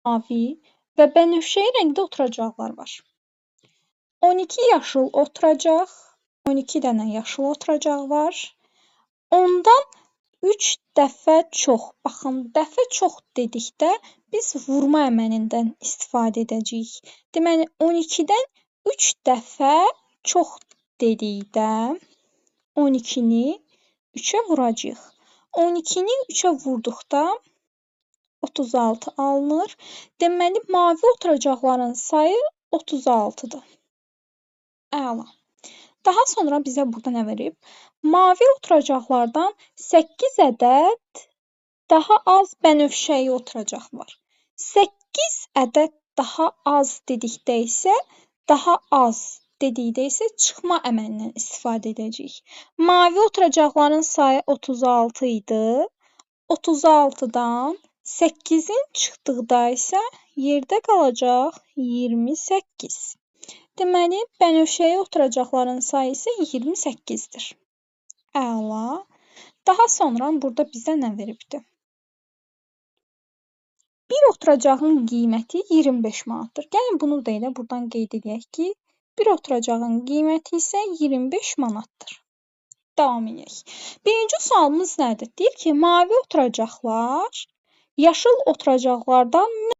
Mavi və bənövşəyi rəngdə oturacaqlar var. 12 yaşıl oturacaq, 12 dənə yaşıl oturacaq var. Ondan 3 dəfə çox. Baxın, dəfə çox dedikdə biz vurma əməlindən istifadə edəcəyik. Deməli, 12-dən 3 dəfə çox dedikdə 12-ni 3-ə vuracağıq. 12-ni 3-ə vurduqda 36 alınır. Deməli, mavi oturacaqların sayı 36-dır. Əla. Daha sonra bizə burada nə verib? Mavi oturacaqlardan 8 ədəd daha az bənövşəyi oturacaq var. 8 ədəd daha az dedikdə isə, daha az dedikdə isə çıxma əməlindən istifadə edəcəyik. Mavi oturacaqların sayı 36 idi. 36-dan 8-in çıxdıqda isə yerdə qalacaq 28. Deməli, bənövşəyi oturacaqların sayı isə 28-dir. Əla. Daha sonra burada bizə nə veribdir? Bir oturacağın qiyməti 25 manatdır. Gəlin bunu da elə buradan qeyd edək ki, bir oturacağın qiyməti isə 25 manatdır. Davam edək. Birinci sualımız nədir? Deyir ki, mavi oturacaqlar yaşıl oturacaqlardan